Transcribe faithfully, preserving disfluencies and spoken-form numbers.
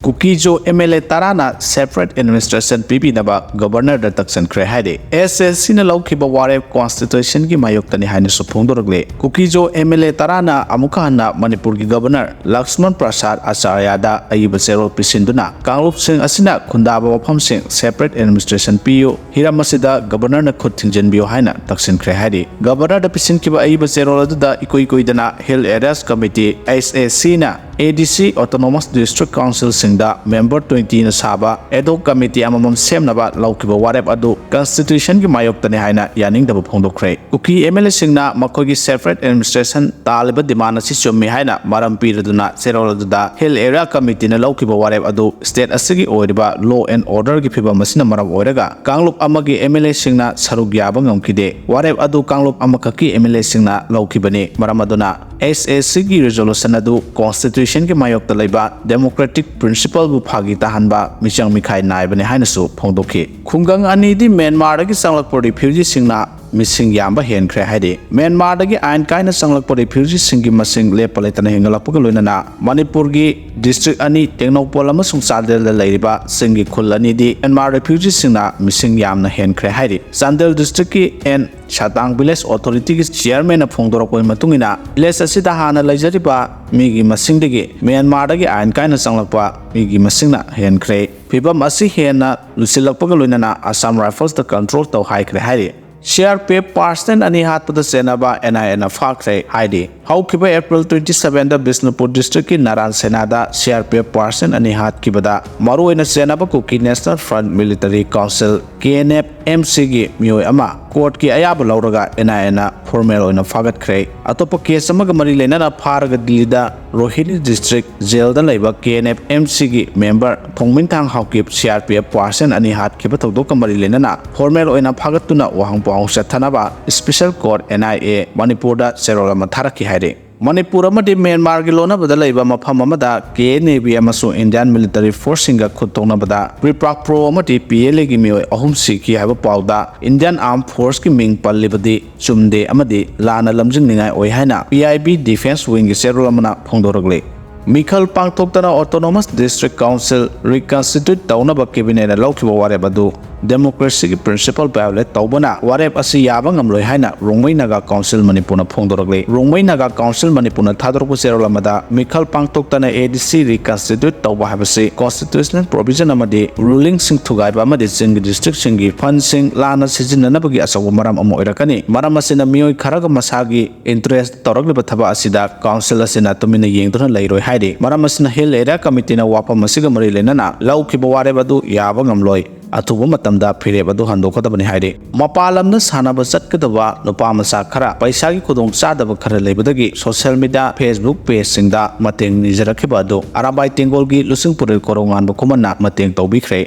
ꯀꯨꯀꯤꯖꯣ M L A ꯇꯔꯥꯅ separate administration ꯄꯤꯕꯤꯅꯕ ꯒꯕꯔꯅꯔꯗ ꯇꯛꯁꯤꯟꯈ꯭ꯔꯦ ꯍꯥꯏꯔꯤ꯫ ꯑꯦꯁ ꯑꯦꯁ ꯁꯤꯅ ꯂꯧꯈꯤꯕ ꯋꯥꯔꯦꯞ ꯀꯣꯟꯁꯇꯤꯇ꯭ꯌꯨꯁꯟꯒꯤ ꯃꯥꯌꯣꯛꯇꯅꯤ ꯍꯥꯏꯅꯁꯨ ꯐꯣꯡꯗꯣꯔꯛꯂꯤ꯫ ꯀꯨꯀꯤꯖꯣ ꯑꯦꯝ ꯑꯦꯜ ꯑꯦ ꯇꯔꯥꯅ ꯑꯃꯨꯛꯀ ꯍꯟꯅ ꯃꯅꯤꯄꯨꯔꯒꯤ ꯒꯕꯔꯅꯔ ꯂꯛꯁꯃꯟ ꯄ꯭ꯔꯁꯥꯗ ꯑꯆꯥꯔꯌꯥꯗ ꯑꯏꯕ ꯆꯦꯔꯣꯜ ꯄꯤꯁꯤꯟꯗꯨꯅ ꯀꯥꯡꯂꯨꯞꯁꯤꯡ ꯑꯁꯤꯅ ꯈꯨꯟꯗꯥꯕ ꯃꯐꯝꯁꯤꯡ separate administration ꯄꯤꯌꯨ, ꯍꯤꯔꯝ ꯑꯁꯤꯗ ꯒꯕꯔꯅꯔꯅ ꯈꯨꯠ ꯊꯤꯡꯖꯤꯟꯕꯤꯌꯨ ꯍꯥꯏꯅ ꯇꯛꯁꯤꯟꯈ꯭ꯔꯦ ꯍꯥꯏꯔꯤ꯫ ꯒꯕꯔꯅꯔꯗ ꯄꯤꯁꯤꯟꯈꯤꯕ ꯑꯏꯕ ꯆꯦꯔꯣꯜ ꯑꯗꯨꯗ ꯏꯀꯨꯏ ꯀꯨꯏꯗꯅ Hill Areas Committee, H A C, ꯅ A D C, Autonomous District Council ꯁꯤꯡꯗ member twenty ꯅ ꯁꯥꯕ ad hoc committee ꯑꯃꯃꯝ ꯁꯦꯝꯅꯕ ꯂꯧꯈꯤꯕ ꯋꯥꯔꯦꯞ ꯑꯗꯨ constitution ꯒꯤ ꯃꯥꯌꯣꯛꯇꯅꯤ ꯍꯥꯏꯅ ꯌꯥꯅꯤꯡꯗꯕ ꯐꯣꯡꯗꯣꯛꯈ꯭ꯔꯦ꯫ ꯀꯨꯀꯤ ꯑꯦꯝ ꯑꯦꯜ ꯑꯦꯁꯤꯡꯅ ꯃꯈꯣꯏꯒꯤ separate administration ꯇꯥꯜꯂꯤꯕ demand ꯑꯁꯤ ꯆꯨꯝꯃꯤ ꯍꯥꯏꯅ ꯃꯔꯝ ꯄꯤꯔꯗꯨꯅ ꯆꯦꯔꯣꯜ ꯑꯗꯨꯗ Hill Area Committee ꯅ ꯂꯧꯈꯤꯕ ꯋꯥꯔꯦꯞ ꯑꯗꯨ state ꯑꯁꯤꯒꯤ ꯑꯣꯏꯔꯤꯕ law and order ꯒꯤ ꯐꯤꯚꯝ ꯑꯁꯤꯅ ꯃꯔꯝ ꯑꯣꯏꯔꯒ ꯀꯥꯡꯂꯨꯞ ꯑꯃꯒꯤ ꯑꯦꯝ ꯑꯦꯜ ꯑꯦꯁꯤꯡꯅ ꯁꯔꯨꯛ ꯌꯥꯕ ꯉꯝꯈꯤꯗꯦ꯫ ꯋꯥꯔꯦꯞ ꯑꯗꯨ ꯀꯥꯡꯂꯨꯞ ꯑꯃꯈꯛꯀꯤ ꯑꯦꯝ ꯑꯦꯜ ꯑꯦꯁꯤꯡꯅ ꯂꯧꯈꯤꯕꯅꯤ꯫ ꯃꯔꯝ ꯑꯗꯨꯅ H A C ꯒꯤ resolution ꯑꯗꯨ constitution ꯒꯤ ꯃꯥꯌꯣꯛꯇ ꯂꯩꯕ democratic principle ꯕꯨ ꯐꯥꯒꯤ ꯇꯥꯍꯟꯕ, ꯃꯤꯆꯪ ꯃꯤꯈꯥꯏ ꯅꯥꯏꯕꯅꯤ ꯍꯥꯏꯅꯁꯨ ꯐꯣꯡꯗꯣꯛꯈꯤ꯫ ꯈꯨꯡꯒꯪ ꯑꯅꯤꯗꯤ ꯃ꯭ꯌꯥꯟꯃꯥꯔꯗꯒꯤ ꯆꯪꯂꯛꯄ refugee ꯁꯤꯡꯅ ꯃꯤꯁꯤꯡ ꯌꯥꯝꯕ ꯍꯦꯟꯈ꯭ꯔꯦ ꯍꯥꯏꯔꯤ꯫ ꯃ꯭ꯌꯥꯟꯃꯥꯔꯗꯒꯤ ꯑꯥꯏꯟ ꯀꯥꯏꯅ ꯆꯪꯂꯛꯄ refugee ꯁꯤꯡꯒꯤ ꯃꯁꯤꯡ ꯂꯦꯞꯄ ꯂꯩꯇꯅ ꯍꯦꯟꯒꯠꯂꯛꯄꯒ ꯂꯣꯏꯅꯅ ꯃꯅꯤꯄꯨꯔꯒꯤ district ꯑꯅꯤ ꯇꯦꯡꯅꯧꯄꯜ ꯑꯃꯁꯨꯡ ꯆꯥꯟꯗꯦꯜꯗ ꯂꯩꯔꯤꯕ ꯆꯤꯡꯒꯤ ꯈꯨꯜ ꯑꯅꯤꯗꯤ ꯃ꯭ꯌꯥꯟꯃꯥꯔ refugee ꯁꯤꯡꯅ ꯃꯤꯁꯤꯡ ꯌꯥꯝꯅ ꯍꯦꯟꯈ꯭ꯔꯦ ꯍꯥꯏꯔꯤ꯫ ꯆꯥꯟꯗꯦꯜ district ꯀꯤ ꯑꯦꯟ ꯁꯥꯇꯥꯡ village authority ꯒꯤ chairman ꯅ ꯐꯣꯡꯗꯣꯔꯛꯄꯒꯤ ꯃꯇꯨꯡ ꯏꯟꯅ, village ꯑꯁꯤꯗ ꯍꯥꯟꯅ ꯂꯩꯖꯔꯤꯕ ꯃꯤꯒꯤ ꯃꯁꯤꯡꯗꯒꯤ ꯃ꯭ꯌꯥꯟꯃꯥꯔꯗꯒꯤ ꯑꯥꯏꯟ ꯀꯥꯏꯅ ꯆꯪꯂꯛꯄ ꯃꯤꯒꯤ ꯃꯁꯤꯡꯅ ꯍꯦꯟꯈ꯭ꯔꯦ꯫ ꯐꯤꯚꯝ ꯑꯁꯤ ꯍꯦꯟꯅ ꯂꯨꯁꯤꯜꯂꯛꯄꯒ ꯂꯣꯏꯅꯅ Assam Rifles ꯇ control ꯇꯧ ꯍꯥꯏꯈ꯭ꯔꯦ ꯍꯥꯏꯔꯤ꯫ C R P F person ꯑꯅꯤ ꯍꯥꯠꯄꯗ ꯆꯦꯟꯅꯕ N I A ꯅ ꯐꯥꯈ꯭ꯔꯦ ꯍꯥꯏꯔꯤ꯫ ꯍꯧꯈꯤꯕ April twenty seven ꯗ ꯕꯤꯁꯅꯨꯄꯨꯔ district ꯀꯤ ꯅꯥꯔꯥꯟ ꯁꯦꯅꯥꯗ C R P F person ꯑꯅꯤ ꯍꯥꯠꯈꯤꯕꯗ ꯃꯔꯨꯑꯣꯏꯅ ꯆꯦꯟꯅꯕ ꯀꯨꯀꯤ National Front Military Council, K N F M C ꯒꯤ ꯃꯤꯑꯣꯏ ꯑꯃ court ꯀꯤ ꯑꯌꯥꯕ ꯂꯧꯔꯒ N I A ꯅ formal ꯑꯣꯏꯅ ꯐꯥꯒꯠꯈ꯭ꯔꯦ꯫ ꯑꯇꯣꯞꯄ case ꯑꯃꯒ ꯃꯔꯤ ꯂꯩꯅꯅ ꯐꯥꯔꯒ ꯗꯤꯜꯂꯤꯗ ꯔꯣꯍꯤꯅꯤ district jail ꯗ ꯂꯩꯕ K N F M C ꯒꯤ member ꯊꯣꯡꯃꯤꯟꯊꯥꯡ Haokip C R P F person ꯑꯅꯤ ꯍꯥꯠꯈꯤꯕ ꯊꯧꯗꯣꯛꯀ ꯃꯔꯤ ꯂꯩꯅꯅ formal ꯑꯣꯏꯅ ꯐꯥꯒꯠꯇꯨꯅ ꯋꯥꯍꯪ ꯄꯥꯎꯍꯪ ꯆꯠꯊꯅꯕ special court N I A ꯃꯅꯤꯄꯨꯔꯗ ꯆꯦꯔꯣꯜ ꯑꯃ ꯊꯥꯔꯛꯈꯤ ꯍꯥꯏꯔꯤ꯫ ꯃꯅꯤꯄꯨꯔ ꯑꯃꯗꯤ ꯃ꯭ꯌꯥꯟꯃꯥꯔꯒꯤ ꯂꯣꯟꯅꯕꯗ ꯂꯩꯕ ꯃꯐꯝ ꯑꯃꯗ K N A V ꯑꯃꯁꯨꯡ Indian military force ꯁꯤꯡꯒ ꯈꯨꯠ ꯊꯣꯛꯅꯕꯗ PREPAK-PRO ꯑꯃꯗꯤ P L A ꯒꯤ ꯃꯤꯑꯣꯏ ꯑꯍꯨꯝ ꯁꯤꯈꯤ ꯍꯥꯏꯕ ꯄꯥꯎꯗ Indian Armed Force ꯀꯤ ꯃꯤꯡ ꯄꯜꯂꯤꯕꯗꯤ ꯆꯨꯝꯗꯦ ꯑꯃꯗꯤ ꯂꯥꯟꯅ ꯂꯝꯖꯤꯡꯅꯤꯡꯉꯥꯏ ꯑꯣꯏ ꯍꯥꯏꯅ P I B Defence Wing ꯒꯤ ꯆꯦꯔꯣꯜ ꯑꯃꯅ ꯐꯣꯡꯗꯣꯔꯛꯂꯤ꯫ ꯃꯤꯈꯜ ꯄꯥꯡꯊꯣꯛꯇꯅ Autonomous District Council reconstitute ꯇꯧꯅꯕ ꯀꯦꯕꯤꯅꯦꯠꯅ ꯂꯧꯈꯤꯕ ꯋꯥꯔꯦꯞ ꯑꯗꯨ democracyꯒꯤ principle violate ꯇꯧꯕꯅ ꯋꯥꯔꯦꯞ ꯑꯁꯤ ꯌꯥꯕ ꯉꯝꯂꯣꯏ ꯍꯥꯏꯅ ꯔꯣꯡꯃꯩ ꯅꯥꯒꯥ ꯀꯥꯎꯟꯁꯤꯜ ꯃꯅꯤꯄꯨꯔꯅ ꯐꯣꯡꯗꯣꯔꯛꯂꯤ꯫ ꯔꯣꯡꯃꯩ ꯅꯥꯒꯥ ꯀꯥꯎꯟꯁꯤꯜ ꯃꯅꯤꯄꯨꯔꯅ ꯊꯥꯗꯣꯔꯛꯄ ꯆꯦꯔꯣꯜ ꯑꯃꯗ ꯃꯤꯈꯜ ꯄꯥꯡꯊꯣꯛꯇꯅ ADC reconstitute ꯇꯧꯕ ꯍꯥꯏꯕꯁꯤ constitutional provision ꯑꯃꯗꯤ rulingꯁꯤꯡ ꯊꯨꯒꯥꯏꯕ ꯑꯃꯗꯤ ꯆꯤꯡꯒꯤ districtꯁꯤꯡꯒꯤ fundꯁꯤꯡ ꯂꯥꯟꯅ ꯁꯤꯖꯤꯟꯅꯅꯕꯒꯤ ꯑꯆꯧꯕ ꯃꯔꯝ ꯑꯃ ꯑꯣꯏꯔꯛꯀꯅꯤ꯫ ꯃꯔꯝ ꯑꯁꯤꯅ ꯃꯤꯑꯣꯏ ꯈꯔꯒ ꯃꯁꯥꯒꯤ interest ꯇꯧꯔꯛꯂꯤꯕ ꯊꯕꯛ ꯑꯁꯤꯗ ꯀꯥꯎꯟꯁꯤꯜ ꯑꯁꯤꯅ ꯇꯨꯃꯤꯟꯅ ꯌꯦꯡꯗꯨꯅ ꯂꯩꯔꯣꯏ ꯍꯥꯏꯔꯤ꯫ ꯃꯔꯝ ꯑꯁꯤꯅ Hill Area Committeeꯅ ꯋꯥꯐꯝ ꯑꯁꯤꯒ ꯃꯔꯤ ꯂꯩꯅꯅ ꯂꯧꯈꯤꯕ ꯋꯥꯔꯦꯞ ꯑꯗꯨ ꯌꯥꯕ ꯉꯝꯂꯣꯏ꯫ ꯑꯊꯨꯕ ꯃꯇꯝꯗ ꯐꯤꯔꯦꯞ ꯑꯗꯨ ꯍꯟꯗꯣꯛꯀꯗꯕꯅꯤ ꯍꯥꯏꯔꯤ꯫ ꯃꯄꯥꯟ ꯂꯝꯗ ꯁꯥꯟꯅꯕ ꯆꯠꯀꯗꯕ ꯅꯨꯄꯥ ꯃꯆꯥ ꯈꯔ ꯄꯩꯁꯥꯒꯤ ꯈꯨꯗꯣꯡꯆꯥꯗꯕ ꯈꯔ ꯂꯩꯕꯗꯒꯤ social media, Facebook pageꯁꯤꯡꯗ ꯃꯇꯦꯡ ꯅꯤꯖꯔꯛꯈꯤꯕ ꯑꯗꯨ ꯑꯔꯥꯕꯥꯏ ꯇꯦꯡꯒꯣꯜꯒꯤ ꯂꯨꯆꯤꯡꯄꯨꯔꯦꯜ ꯀꯣꯔꯧꯉꯥꯟꯕ ꯈꯨꯃꯟꯅ ꯃꯇꯦꯡ ꯇꯧꯕꯤꯈ꯭ꯔꯦ꯫